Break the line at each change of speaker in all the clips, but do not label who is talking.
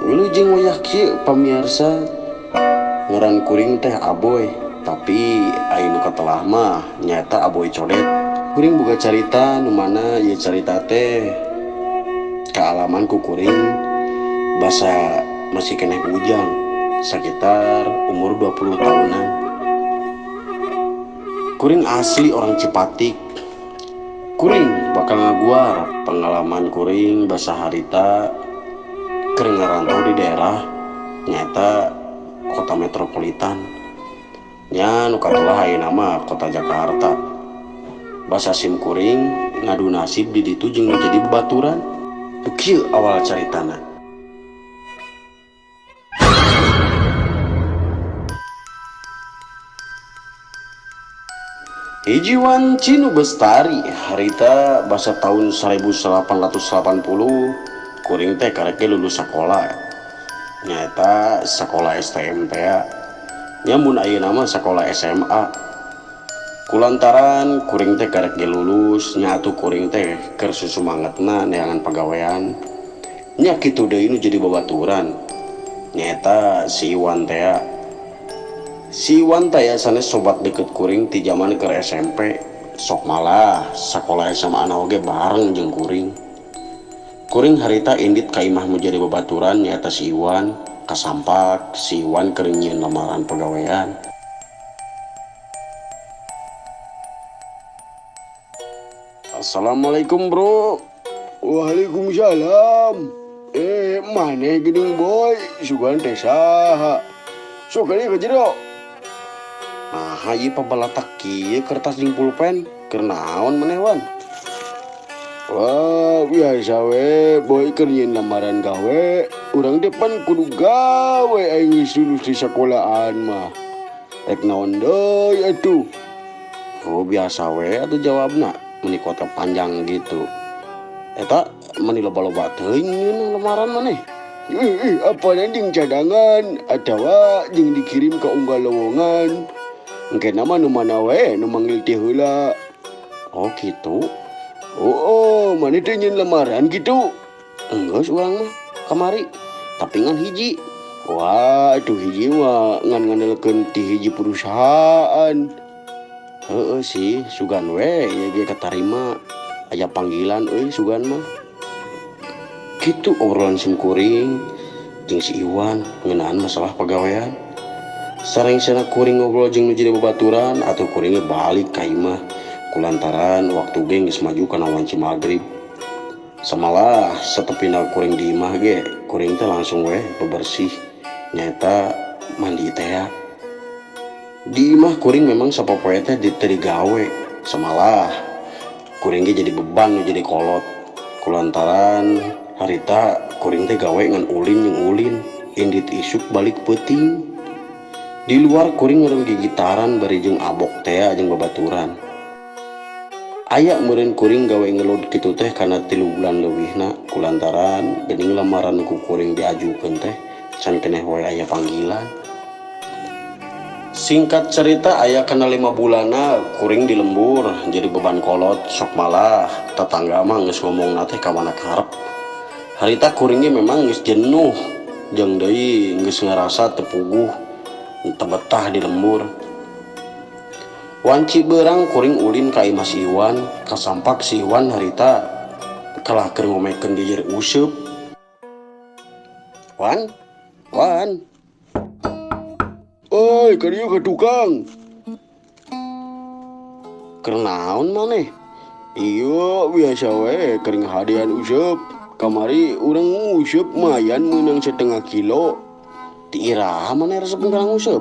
Wilujeng wayah kieu pamiarsa, ngaran kuring teh Aboy, tapi aya nu katelah mah nyaeta Aboy Codet. Kuring boga carita nu mana ieu carita teh kaalaman ku kuring basa masih keneh bujang sakitar umur 20 tahunan. Kuring asli orang Cipatik. Kuring bakal ngaguar pengalaman kuring basa harita keur ngarantau di daerah nyaeta kota metropolitan. Nya nu katelah ayeuna mah kota Jakarta. Basa sim kuring ngadu nasib di ditu jeung nu jadi babaturan. Kieu awal caritana. Hiji wanci nu bestari harita basa tahun 1880 kuring teh karek ge lulus sakola nyaeta sakola STM teh nya mun ayeuna mah sakola SMA. Kulantaran kuring teh karek ge lulus nya atuh kuring teh keur susumangetna neangan pagawean nya kitu deui nu jadi babaturan nyaeta si Iwan teh. Si Iwan teh sanes sobat deket kuring ti zaman keur SMP, sok malah sakola SMA na oge bareng jeung kuring. Kuring harita indit ka imah nu jadi babaturan nyaeta si Iwan, kasampak si Iwan keur nyieun lamaran pagawean. Assalamualaikum bro.
Waalaikumsalam. Maneh geuning boy, sugan teh saha? Sok kali ka jero.
Nah, ieu pabalatak kieu kertas jeung pulpen. Keur naon maneh Wan?
Wah, biasa we, boy keur nyieun lamaran gawe. Urang teh pan kudu gawe aing geus lulus di sekolahan mah. Rek naon deui atuh?
Oh, biasa we atuh jawabna, meuni kota panjang gitu. Eta meuni loba-loba teuing nyieun lamaran maneh.
Ih, apa jeung cadangan atawa jeung dikirim ka unggal lowongan. Engke nama nu mana we nu manggil teh heula.
Oh gitu.
Oh, maneh teh nyieun lamaran gitu?
Enggeus urang mah kamari, tapi ngan hiji.
Wah, atuh hiji mah ngan ngandelkeun ti hiji perusahaan.
Heeh sih, sugan we ieu ge katarima aya panggilan euy sugan mah. Kitu obrolan sim kuring jeung si Iwan ngeunaan masalah pagawean. Sarengsena kuring ngobrol jeung nu jadi babaturan atuh kuring ge balik ka imah kulantaran waktu ge geus maju kana wanci magrib. Samalah satepina kuring di imah ge kuring teh langsung we bebersih nyaeta mandi teh. Di imah kuring memang sapopoe teh teu digawe, samalah kuring ge jadi beban nu jadi kolot kulantaran harita kuring teh gawe ngan ulin jeung ulin indit isuk balik peuting. Di luar kuring ngeureun gigitaran bari jeung abok teh jeung babaturan. Aya meureun kuring gawe ngelud kitu teh kana 3 bulan leuwihna kulantaran geuning lamaran ku kuring diajukeun teh can keneh we aya panggilan. Singkat cerita aya kana 5 bulanna kuring di lembur jadi beban kolot sok malah tetangga mah geus ngomongna teh ka mana karep. Harita kuring ge memang geus jenuh jeung deui geus ngarasa teu puguh teu betah di lembur. Wanci beurang kuring ulin ka imah si Iwan, kasampak si Iwan harita kalah keur ngomekeun jejer useup. Wan, Wan.
Oi, ka dieu ka tukang.
Keur naon maneh?
Iya biasa we keur ngahadean useup. Kamari urang nguseup mayan meunang setengah kilo.
Ti iraha maneh resep kana nguseup?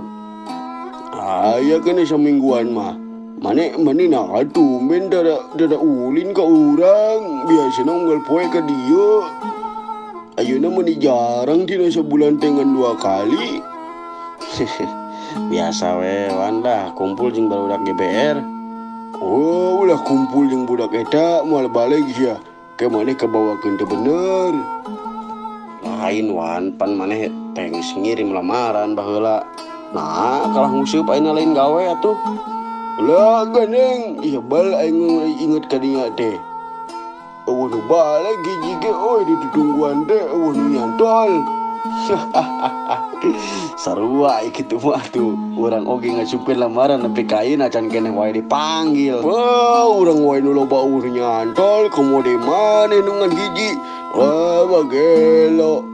Aya keneh samingguan mah. Maneh maneh naha tumben dada ulin ka urang. Biasana unggal poe ka dieu. Ayeuna mah jarang tina sabulan teh ngan 2 kali.
Biasa we Wan dah kumpul jeung barudak GBR.
Oh, ulah kumpul jeung budak eta moal baleg sia. Ke maneh kabawakeun teu bener.
Lain Wan, pan maneh teh geus ngirim lamaran baheula. Nah, kalah nguseup ayeuna lain gawe atuh.
Lah gandeng, sebel aing inget ka dinya teh. Eueuh nu baleg hiji ge euy ditutungguan teh eueuh nu nyantol.
Sarua kitu mah tuh. Urang oge ngasupkeun lamaran nepi ka ayeuna can keneh wae dipanggil.
Wah, urang wae nu loba eueuh nyantol komo deui maneh nu ngan hiji. Wah, bagelo.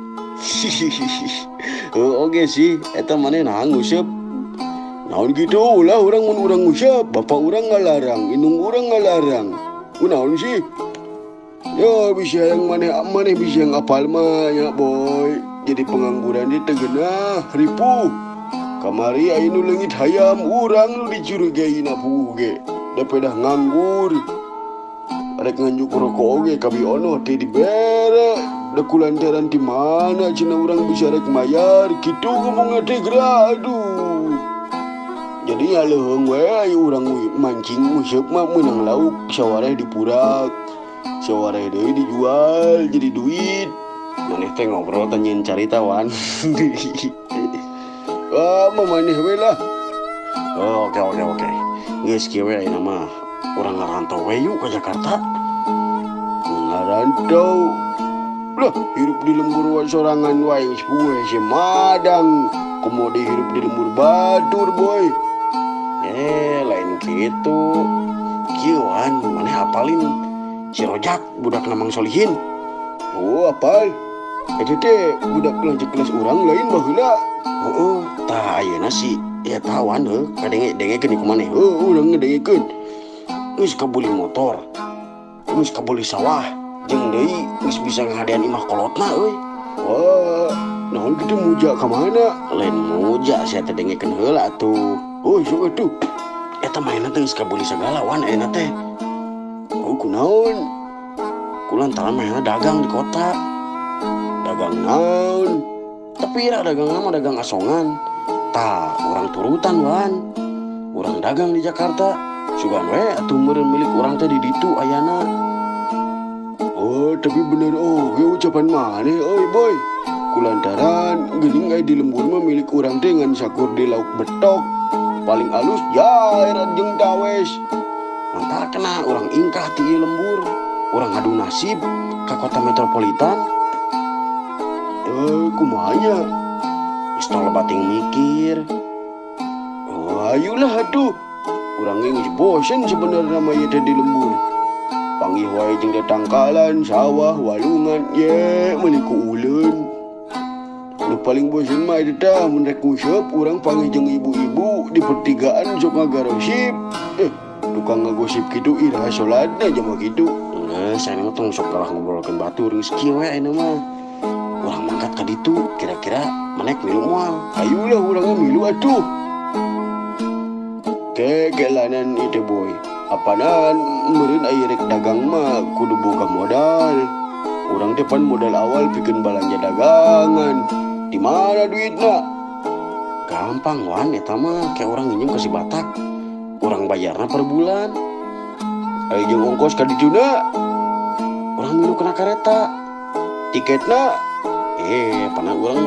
Heuh oge sih, eta maneh naha nguseup.
Naon kitu ulah urang mun urang nguseup, bapak urang ngalarang, indung urang ngalarang. Kunaon sih? Ya bisa yang maneh bisa yang apal mah ya boy. Jadi pengangguran di tegenah ripuh. Kamari aya nu leungit hayam urang nu dicurigai na puguh ge. Da pedah nganggur. Rek nganjuk rokok oge kabi ono teh dibere. Da kulantaran di mana cenah urang bisa rek mayar kitu ngomongna teh geura aduh. Jadi nya leuheung we aya urang mancing nguseup mah meunang lauk sawareh dipurak. Sawareh deui dijual jadi duit.
Maneh teh ngobrol teh nyeun carita Wan.
Ah, mah maneh we lah.
Oh, oke. Geus kieu we ayeuna mah. Urang ngarantau we yuk ka Jakarta.
Ngarantau. Lah, hirup di lembur wae sorangan wae geus poe si madang. Komo deui hirup di lembur batur, boy.
Lain kitu. Kieu Wan, maneh apalin si Rojak budak Mang Solihin.
Oh, apal. Eta teh budak lanceuk kelas urang lain baheula.
Heeh, tah ayeuna si eta Wan heuh, kadenge-dengekeun ku maneh.
Heuh, urang ngedengekeun.
Geus kabuli motor. Geus kabuli sawah, jeung deui geus bisa ngahadean imah kolotna euy.
Wah, naon kitu muja ka mana?
Lain muja sia teh dengekeun heula atuh.
Oh, sok atuh.
Eta mainna teh geus kabuli sagala Wan ayeuna teh.
Oh, kunaon?
Kulantaran mainna dagang di kota.
Dagang naon?
Tapi ira dagang mah dagang asongan. Tah, urang turutan Wan. Urang dagang di Jakarta. Sugan we atuh meureun milik urang teh di ditu ayana.
Oh, tapi bener oge ucapan maneh euy boy. Kulantaran geuning aya di lembur mah milik urang teh ngan sakur di lauk betok. Paling alus jair jeung tawes.
Mantap kena urang ingkah ti ieu lembur. Urang ngadu nasib ka kota metropolitan.
Kumaha nya?
Geus tong lebating mikir.
Oh, ayolah atuh. Urang ge geus bosen sebenarnya mah ieu teh di lembur. Panggih wae jeung tetangkalan, sawah, walungan, ye meuni ku uleun. Nu paling bosen mah eta tah mun rek nguseup urang panggih jeung ibu-ibu di pertigaan sok ngagarosip. Tukang ngagosip kitu iraha salatna jama kitu.
Geus aya mah tong sok kalah ngobrolkeun batur geus kieu we ayeuna mah. Urang mangkat ka ditu kira-kira maneh milu moal.
Ayolah urang mah milu atuh. Kekelanan itu boy. Apanan meureun aya rek dagang mah kudu boga modal. Urang teh pan modal awal pikeun balanja dagangan. Di mana duitna?
Gampang Wan eta mah kayak urang nginjem ka si Batak. Urang bayarna per bulan.
Aya jeung ongkos ka dituna.
Urang milu kana kareta.
Tiketna?
Pernah urang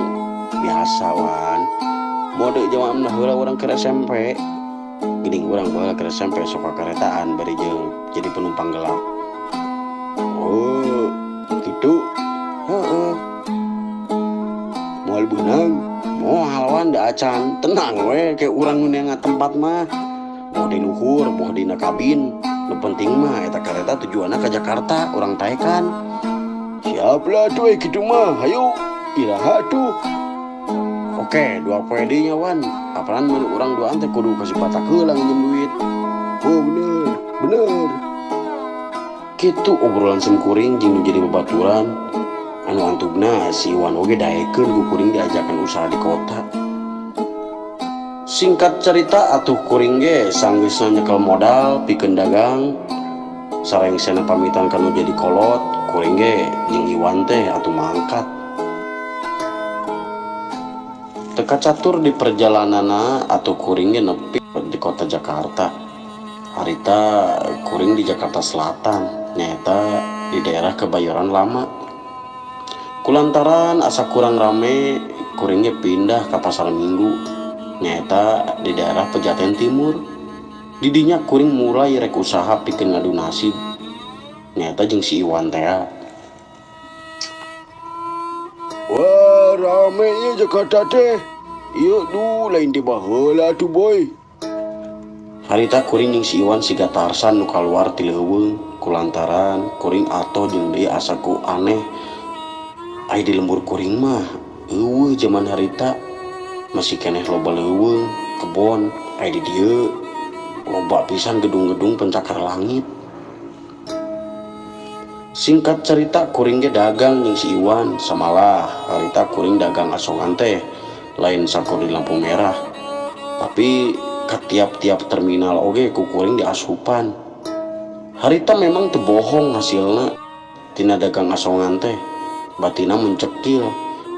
biasa Wan. Mode jaman heula urang keur SMP. Geuning urang baheula keur SMP sok ka karetaan bari jeung jadi penumpang gelap.
Oh, kitu.
Heeh.
Moal beunang.
Moal Wan da acan. Tenang we kayak urang nu neangan tempat mah. Boh di luhur, boh dina kabin. Nu penting mah eta kareta tujuanna ka Jakarta, urang taekan.
Siap lah tuh kitu mah. Hayu iraha tuh.
Oke, 2 poe deui nya Wan. Apanan mun urang duaan teh kudu ka si Batak heula nginjem duit.
Oh bener. Bener.
Kitu obrolan sim kuring jeung nu jadi babaturan anu antugna si Iwan oge daekeun ku kuring diajakan usaha di kota. Singkat cerita atuh kuring ge sanggeusna nyekel modal pikeun dagang sarengsena pamitan ka nu jadi kolot kuring ge jeung Iwan teh atuh mangkat. Teu kacatur di perjalananna atuh kuring ge nepi di kota Jakarta. Harita kuring di Jakarta Selatan, nyaeta di daerah Kebayoran Lama. Kulantaran asa kurang rame, kuring ge pindah ka Pasar Minggu, nyaeta di daerah Pejaten Timur. Didinya kuring mulai rek usaha pikeun ngadu nasib, nyaeta jeung si Iwan tea.
Wah, rame nya Jakarta teh. Ieu duh lain ti baheula tuh boy.
Harita kuring jeung si Iwan siga Tarsan nu kaluar ti leuweung kulantaran kuring atoh jeung deui asa ku aneh. Ai di lembur kuring mah eueuh jaman harita masih keneh loba leuweung, kebon, ai di dieu loba pisan gedung-gedung pencakar langit. Singkat cerita kuring ge dagang jeung si Iwan, samalah harita kuring dagang asongan teh lain sakur di lampu merah. Tapi ka tiap-tiap terminal oge ku kuring diasupan. Harita memang teu bohong hasilna tina dagang asongan teh. Batina mencekil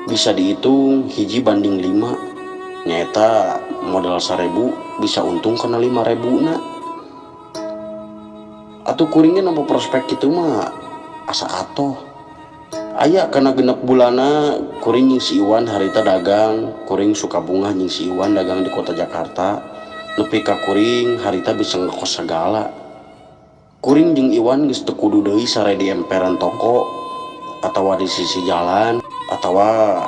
bisa dihitung 1:5, nyaeta modal 1.000 bisa untung kana 5.000 na. Atuh kuringnya nampa prospek kitu mah asa atoh. Aya kana 6 bulana kuring jeung si Iwan harita dagang, kuring suka bungah jeung si Iwan dagang di kota Jakarta. Nepi ka kuring harita bisa ngekos sagala. Kuring jeung Iwan geus teu kudu deui sare di emperan toko atawa di sisi jalan atawa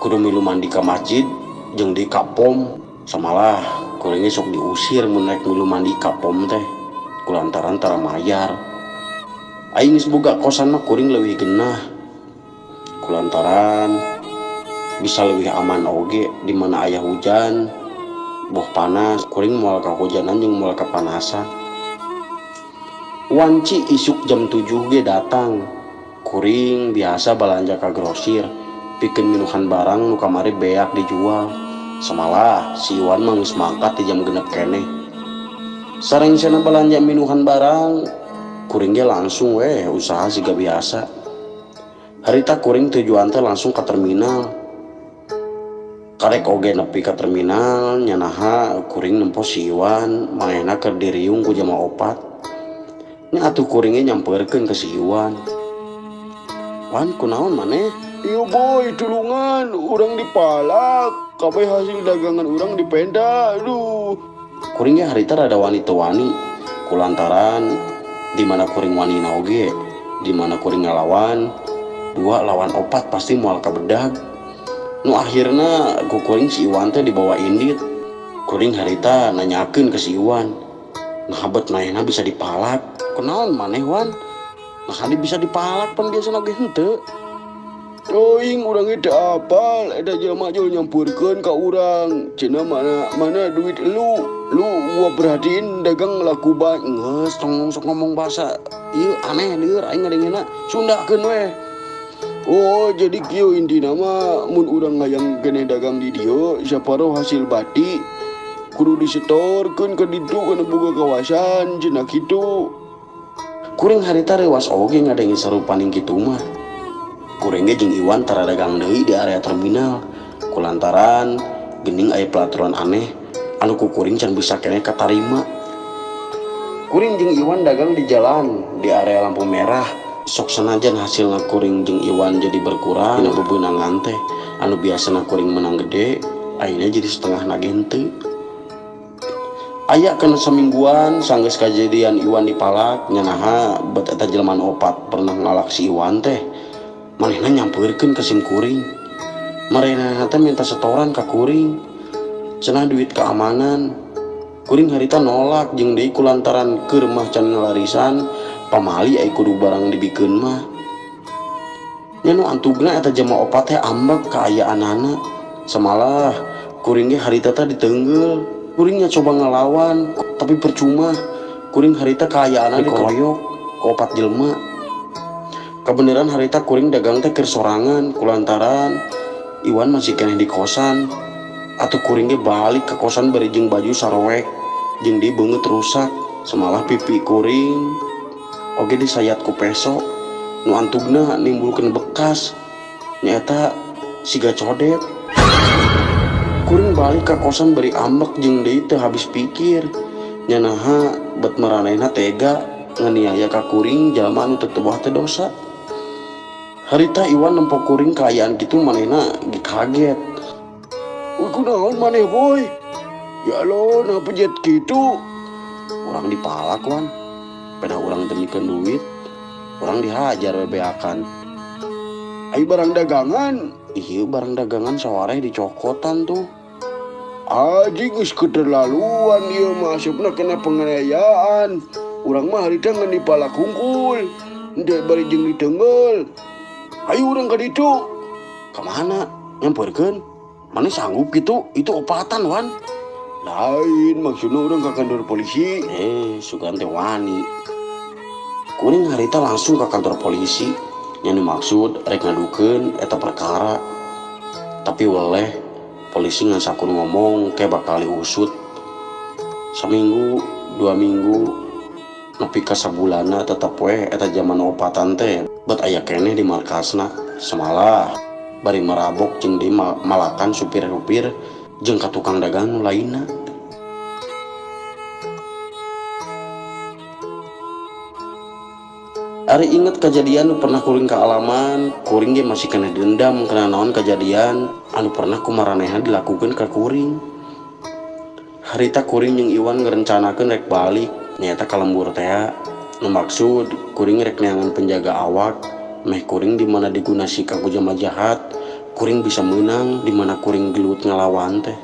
kudu milu mandi ka masjid jeung di kapom. Samalah kuringnya sok diusir mun rek milu mandi kapom teh kulantaran tara mayar. Aing geus boga kosan mah kuring leuwih genah kulantaran bisa leuwih aman oge di mana aya hujan boh panas kuring moal kahujanan jeung moal kapanasan. Wanci isuk jam 7 ge datang. Kuring biasa balanja ka grosir pikeun minuhan barang nu kamari beak dijual. Samalah si Iwan mah geus mangkat di jam 6 keneh. Sarengsena balanja minuhan barang kuring ge langsung weh usaha siga biasa. Harita kuring tujuan teh langsung ka terminal. Karek oge nepi ka terminal nyanaha kuring nempo si Iwan manehna keur diriung ku jama 4. Nya atuh kuringnya nyamperkeun ke si Iwan. Wan kunaon maneh?
Iya boy, tulungan urang dipalak, kabeh hasil dagangan urang dipenda, aduh.
Kuringnya harita rada wani teu wani kulantaran di mana kuring wani na oge, di mana kuring ngalawan 2 lawan 4 pasti moal kabedag. Nu akhirna ku kuring si Iwan teh dibawa indit. Kuring harita nanyakeun ke si Iwan, nah bet manehna bisa dipalak. Kunaon maneh Wan? Nah hadi bisa dipalak pan biasa oge henteu.
Teuing urang ge teu apal, eta jelema jol nyampurkeun ka urang. Cenah mana duit lu? Lu gua perhatiin dagang laku bae.
Geus tong sok ngomong bahasa ieu aneh lieur aing ngadengena Sundakeun weh.
Oh jadi kieu intina mah mun urang hayang keneh dagang di dieu saparo hasil bati kudu disetorkeun ka ditu kana boga kawasan cenah kitu.
Kuring harita reuas oge ngadenge sarupaning kitu mah. Kuring ge jeung Iwan tara dagang deui di area terminal kulantaran geuning aya pelaturan aneh anu ku kuring can bisa keneh katarima. Kuring jeung Iwan dagang di jalan di area lampu merah. Sok sanajan hasilna kuring jeung Iwan jadi berkurang dina bebeunangan teh anu biasana kuring menang gede ayeuna jadi setengah nage henteu. Aya kana samingguan sanggeus kajadian Iwan dipalak nyanaha bet eta jelema nu 4 pernah ngalak si Iwan teh manehna nyampeurkeun ka sim kuring. Marenehna teh minta setoran ka kuring cenah duit keamanan. Kuring harita nolak jeung deui kulantaran keur mah can ngalarisan pamali ai kudu barang dibikeun mah. Nya nu antugna eta jelema 4 teh ambek kaayaanana. Samalah kuring ge harita teh diteungeul. Kuringnya coba ngelawan tapi percuma. Kuring harita kaayaanna dikeroyok ku opat jelema. Kabeneran harita kuring dagang teh keur sorangan kulantaran Iwan masih keneh di kosan. Atuh kuring ge balik ka kosan bari jeung baju saroek jeung di beungeut rusak. Semalah pipi kuring oge disayat ku peso nu antugna nimbulkeun bekas nyaeta siga codet. Kuring balik ka kosan bari ambek jeung deui teu habis pikir. Nya naha bet maranehna tega nganiaya ka kuring jalma anu teu teboh teh dosa. Harita Iwan nempo kuring kaayaan kitu manehna ge kaget.
Uy kunaon maneh boy? Ya Allah, naha pejet kitu?
Urang dipalak Wan. Pedah urang teu mikeun duit, urang dihajar we beakan.
Ai barang dagangan?
Ieu barang dagangan sawareh dicokotan tuh.
Anjing geus keterlaluan ieu mah asupna kena penganiayaan. Urang mah harita ngan dipalak hungkul. Henteu bari jeung ditenggel. Ayo urang ka ditu.
Ka mana? Nyamperkeun? Maneh sanggup gitu? Itu opatan Wan.
Lain maksudna urang ka kantor polisi.
Sugan teh wani. Kuring harita langsung ka kantor polisi. Nya nu maksud rek ngadukeun eta perkara. Tapi weleh polisi ngan sakur ngomong ke bakal diusut. Saminggu, 2 minggu, nepi ka sabulanna tetep weh eta zaman opatan teh bet aya keneh di markasna. Semalah bari marabok jeung di malakan supir-supir jeung ka tukang dagang nu lainna. Ari inget kejadian nu pernah kuring kaalaman, kuring ge masih kena dendam kana naon kejadian anu pernah kumaranehan dilakukeun ka kuring. Harita kuring jeung Iwan ngarencanakeun rek balik nyaeta ka lembur tea. Nu maksud kuring rek neangan penjaga awak, meh kuring di mana digunasi ka ku jama jahat, kuring bisa meunang di mana kuring gelut ngalawan teh.